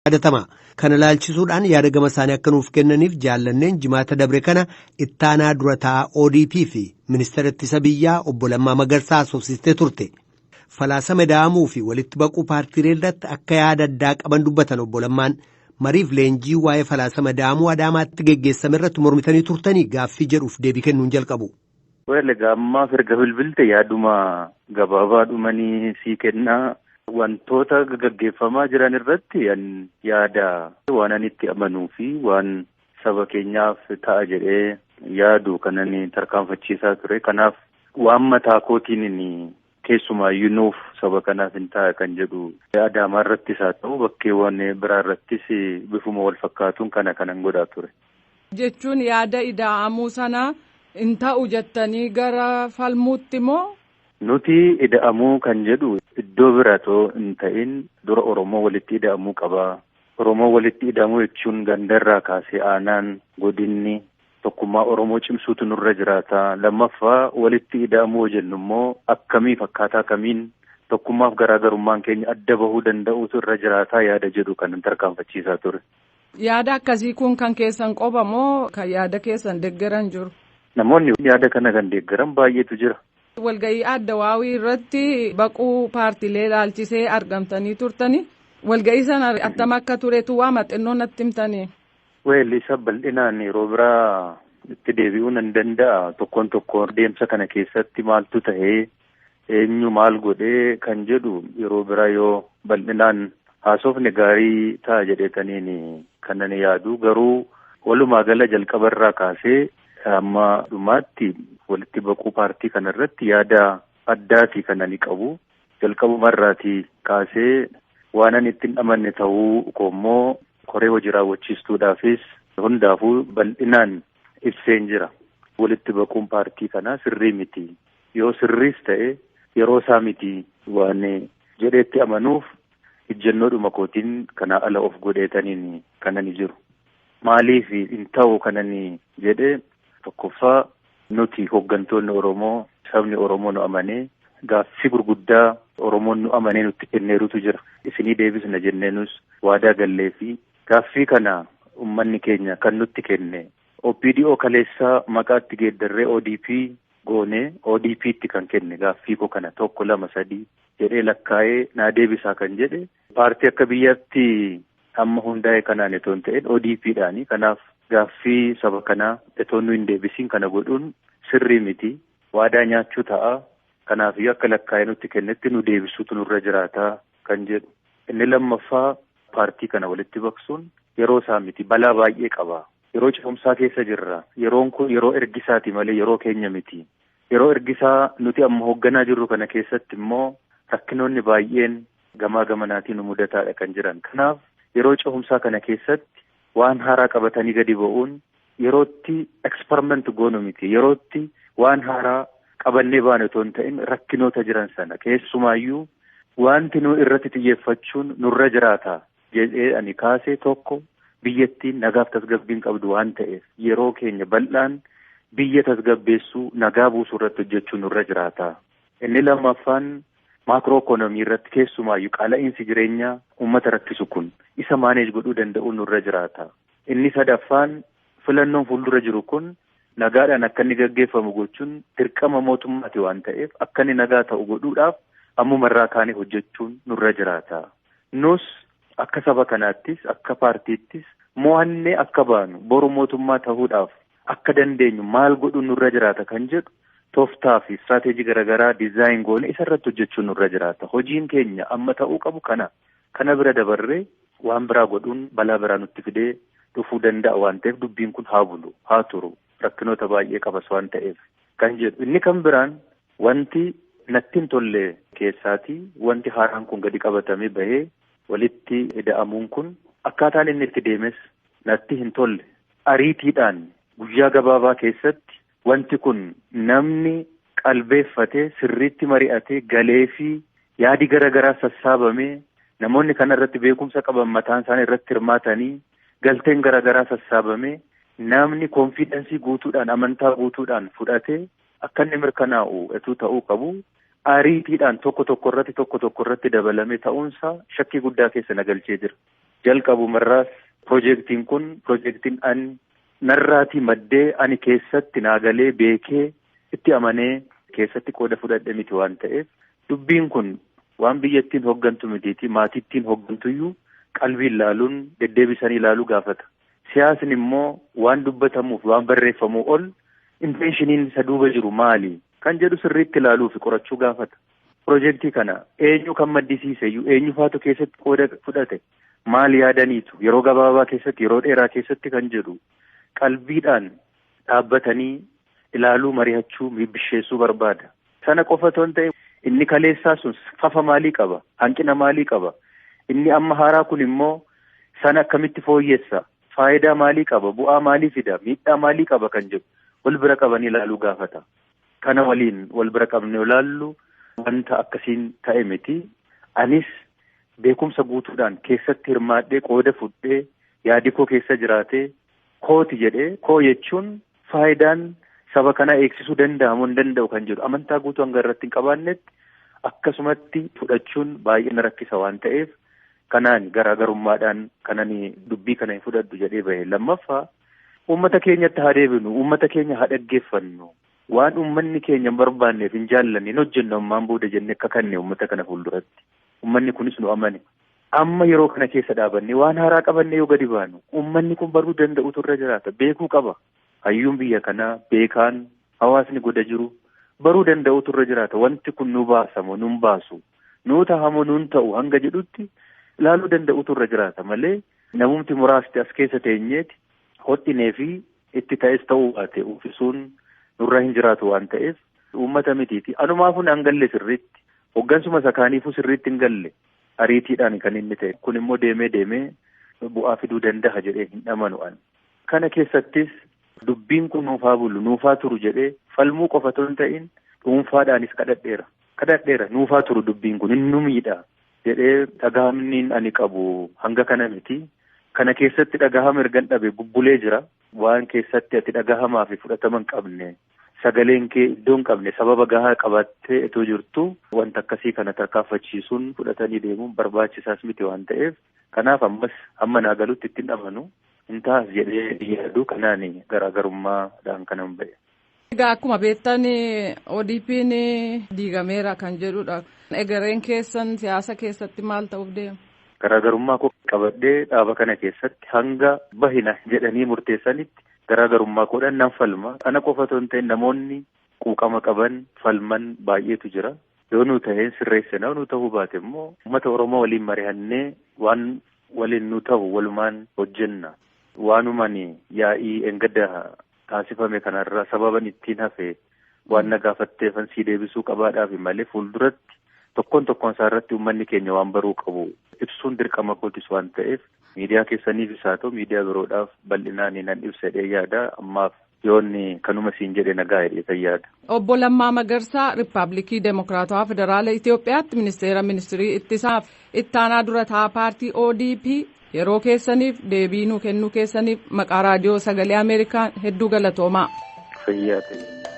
Yaadatama. Kana ilaalchisuudhaan yaada gama isaanii akka nuuf kennaniif jaallanneen Jimaata dabre kana ittaanaa dura taa'aa ODP fi ministeera ittisa biyyaa Obbo Lammaa Magarsaa haasofsiistee turte. Falaasama ida'amuu fi walitti baquu paartiilee irratti akka yaada addaa qaban dubbatan Obbo Lammaan. Mariif leenjii waa'ee falaasama ida'amuu Adaamaatti geggeessame irratti mormitanii turtanii gaaffii jedhuuf deebii kennuun jalqabu. Well, egaa ammaaf erga bilbilte yaaduma gabaabaa dhumanii sii kennaa. Wantoota gaggeeffamaa jiran irratti yaada waan ani itti amanuu fi waan saba keenyaaf ta'a jedhee yaadu kanan tarkaanfachiisaa ture. Kanaaf waan mataa kootiin keessumaayyuu nuuf saba kanaaf hin ta'a kan jedhu Adaamaa irrattis haa ta'u, bakkeewwan biraa irrattis bifuma wal fakkaatuun kana kanan godhaa ture. Jechuun yaada ida'amuu sana hin ta'u jettanii gara falmuutti moo? Nuti ida'amuu kan jedhu iddoo bira otoo hin ta'in dura Oromoo walitti ida'amuu qabaa. Oromoo walitti ida'amuu jechuun gandarraa kaasee aanaan, godinni tokkummaa Oromoo cimsuutu nurra jiraata. Lammaffaa, walitti ida'amuu jennu immoo akkamiif, akkaataa kamiin tokkummaaf garaagarummaan keenya adda bahuu danda'uutu irra jiraataa yaada jedhu kan tarkaanfachiisaa ture. Yaada akkasii kun kan keessan qofa moo kan yaada keessan deeggaran jiru? Namoonni yaada kana kan deeggaran baay'eetu jira. Walga'ii Addawaawii irratti baquu paartiilee ilaalchisee argamtanii turtani. Walga'ii sana attam akka turetu waa maxinnoo natti himtanii. Well, isa bal'inaan yeroo biraa itti deebi'uu nan danda'a. Tokkoon tokkoon deemsa kana keessatti maaltu tahee, eenyu maal godhee kan jedhu yeroo biraa yoo bal'inaan haasofne gaarii ta'a jedheetaniin kanan yaadu. Garuu walumaa gala jalqabarraa kaasee hamma dhumaatti walitti baquu paartii kana irratti yaada addaati kan ani qabu. Jalqabumarraatii kaasee waan ani ittiin amanne ta'uu koommoo koree hojii raawwachiistuudhaafis hundaafuu bal'inaan ibseen jira. Walitti baquun paartii kanaa sirrii miti. Yoo sirriis ta'e yeroo isaa miti waan jedheetti amanuuf ejjennoodhuma kootiin kanaa ala of godheetaniin kanani jiru. Maaliif hin ta'u kanani jedhee, tokkoffaa, nuti hooggantoonni Oromoo, sabni Oromoo nu amanee gaaffii gurguddaa Oromoon nu amanee nutti kenneerutu jira. Isinii deebisna jenneenus waadaa gallee fi gaaffii kana uummanni keenya kan nutti kenne OPDO kaleessaa maqaatti geeddarree ODP goonee ODP'tti kan kenne, gaaffii koo kana tokko, lama, sadii jedhee lakkaa'ee naa deebisaa kan jedhe paartii akka biyyaatti amma hundaa'e kanaan itoo hin ta'in ODP'dhaani. Kanaaf gaaffii saba kanaa itoo nu hin deebisiin kana godhuun sirrii miti. Waadaa nyaachuu ta'a. Kanaafiyyuu akka lakkaa'ee nutti kennetti nu deebisuutu nurra jiraataa kan jedhu. Inni lammaffaa, paartii kana walitti baqsuun yeroo isaa miti, balaa baay'ee qaba. Yeroo ce'umsaa keessa jirra. Yeroon kun yeroo ergisaati malee yeroo keenya miti. Yeroo ergisaa nuti amma hoogganaa jirru kana keessatti immoo rakkinoonni baay'een gamaa gamanaatiin nu mudataadha kan jiran. Kanaaf yeroo ce'umsaa kana keessatti waan haaraa qabatanii gadi ba'uun yerootti experiment goonu miti. Yerootti waan haaraa qabannee baanu otoo hin ta'in rakkinoota jiran sana keessumaayyuu wanti nu irratti xiyyeeffachuun nurra jiraata jedhee ani kaasee, tokko, biyyattiin nagaaf tasgabbiin qabdu waan ta'eef yeroo keenya bal'aan biyya tasgabbeessuu, nagaa buusuu irratti hojjechuun nurra jiraata. Inni lammaffaan macro economy irratti keessumaayyuu qaala'iinsi jireenyaa uummata rakkisu kun isa manage godhuu danda'u nurra jiraata. Inni sadaffaan, filannoon fuuldura jiru kun nagaadhaan akka inni gaggeeffamu gochuun dirqama mootummaati waan ta'eef akka inni nagaa ta'u godhuudhaaf ammumarraa kaanee hojjechuun nurra jiraata. Nus akka saba kanaattis akka paartiittis mo'annee akka baanu, boru mootummaa ta'uudhaaf akka dandeenyu maal godhuun nurra jiraata kan jedhu tooftaa fi istirateejii garaagaraa design goone isa irratti hojjechuun nurra jiraata. Hojiin keenya amma ta'uu qabu kana. Kana bira dabarree waan biraa godhuun balaa biraa nutti fidee dhufuu danda'a waan ta'eef dubbiin kun haa bulu, haa turu, rakkinoota baay'ee qabas waan ta'eef kan jedhu. Inni kan biraan, wanti natti hin tolle keessaatii wanti haaraan kun gadi qabatamee bahee walitti ida'amuun kun akkaataan inni itti deemes natti hin tolle. Ariitiidhaan guyyaa gabaabaa keessatti wanti kun namni qalbeeffatee, sirriitti mari'atee, galee fi yaadi gara garaa sassaabamee, namoonni kana irratti beekumsa qaban mataan isaanii irratti hirmaatanii, galteen gara garaa sassaabamee, namni confidence guutuudhaan, amantaa guutuudhaan fudhatee akka inni mirkanaa'u etuu ta'uu qabu, ariitiidhaan tokko tokko irratti tokko tokko irratti dabalamee ta'uunsaa shakkii guddaa keessa na galchee jira. Jalqabumarraas piroojeektiin kun piroojeektiin ani narraatii maddee ani keessatti naagalee beekee itti amanee keessatti qooda fudhadhe miti waan ta'eef dubbiin kun waan biyyattiin hoggantu mitiiti maatittiin hoggantuyyuu qalbiin ilaaluun deddeebisanii ilaaluu gaafata. Siyaasni immoo waan dubbatamuuf waan barreeffamuu ol intenshiniin isa duuba jiru maali kan jedhu sirriitti ilaaluu fi qorachuu gaafata. Piroojeektii kana eenyu kan maddisiise iyyuu eenyu faatu keessatti qooda fudhate maal yaadaniitu yeroo gabaabaa keessatti yeroo dheeraa keessatti kan jedhu qalbiidhaan dhaabbatanii ilaaluu mari'achuu bisheessuu barbaada. Sana qofa otoo hin ta'in inni kaleessaa sun fafa maalii qaba? Hanqina maalii qaba? Inni amma haaraa kun immoo sana akkamitti fooyyessa? Faayidaa maalii qaba? Bu'aa maalii fida? Miidhaa maalii qaba kan jedhu wal bira qabanii ilaaluu gaafata. Kana waliin wal bira qabnee ilaallu wanta akkasiin ta'e miti. Anis beekumsa guutuudhaan keessatti hirmaadhee qooda fudhee yaadi koo keessa jiraatee kooti jedhee koo jechuun faayidaan saba kanaa eegsisuu danda'amu hin danda'u kan jedhu amantaa guutuu hanga irratti hin qabaannetti akkasumatti fudhachuun baay'ee na rakkisa waan ta'eef kanaan garaagarummaadhaan kanani dubbii kana hin fudhadhu jedhee bahe. Lammaffaa uummata keenyatti haa deebinu, uummata keenya haa dhaggeeffannu, waan uummanni keenya hin barbaanneef hin jaallanne hin hojjennu ammaan booda jennee akka kanne uummata kana fuulduratti. Uummanni kunis nu amane. Amma yeroo kana keessa dhaabanne waan haaraa qabanne yoo gadi baanu uummanni kun baruu danda'utu irra jiraata, beekuu qaba. Hayyuun biyya kanaa beekaan hawaasni goda jiru baruu danda'utu irra jiraata. Wanti kun nu baasamoo nun baasu, nuu tahamoo nun ta'u hanga jedhutti ilaaluu danda'utu irra jiraata malee namumti muraasti as keessa teenyeeti hodhinee fi itti ta'es ta'uu baate uffisuun nurra hin jiraatu waan ta'eef uummata mitiiti. Anumaafuu hin galle sirriitti, hoggansuma isa kaaniifuu sirriitti hin galle ariitiidhaan kan inni ta'e. Kun immoo deemee deemee bu'aa fiduu danda'a jedhee hin amanu ani. Kana keessattis dubbiin kun nuufaa bulu, nuufaa turu jedhee falmuu qofa otoo hin ta'in dhuunfaadhaanis kadhadheera. Kadhadheera nuufaa turu dubbiin kun hin nu miidha jedhee dhagahamni ani qabu hanga kana miti. Kana keessatti dhagahama ergan dhabe bubbulee jira. Waan keessatti ati dhagahamaa fi fudhatama hin qabne, sagaleen kee iddoo hin qabne, sababa gahaa qabaattee itoo jirtu wanta akkasii kana tarkaanfachiisuun fudhatanii deemuun barbaachisaas miti waan ta'eef kanaaf ammas hamma naa galutti ittiin amanu hin taas jedhee yaadu kanaan garaagarummaadhaan kanan ba'e. Egaa akkuma beektan ODP'n diigameera kan jedhudha. Egereen keessan siyaasa keessatti maal ta'uuf deema? Garaagarummaa koo qabadhee dhaaba kana keessatti hanga bahina jedhanii murteessanitti garaagarummaa koodhaan nan falma. Ana qofa otoo hin ta'in namoonni quuqama qaban falman baay'eetu jira. Yoo nu ta'een sirreessina, yoo nu ta'uu baate immoo uummata Oromoo waliin mari'annee waan waliin nu ta'u walumaan hojjenna. Waanumaan yaa'ii engadda taasifame kanarraa sababan ittiin hafe waan na gaafatteefan sii deebisuu qabaadhaaf malee fuulduratti tokkoon tokkoon isaa irratti uummanni keenya waan baruu qabu ibsuun dirqama kootis waan ta'eef miidiyaa keessaniifis haa ta'u miidiyaa biroodhaaf bal'inaan nan ibsa jedhee yaada. Ammaaf yoonni kanuma siin jedhe nagaa jedhee yaada. Obbo Lammaa Magarsaa Riippaabilikii Demookiraatawaa Federaala Itoophiyaatti Ministeera Ministirii Ittisaa Ittaanaa Durataa Paartii ODP yeroo keessaniif deebii nuu kennuu keessaniif maqaa raadiyoo sagalee Ameerikaan hedduu galatoomaa. Fayyaa ta'e.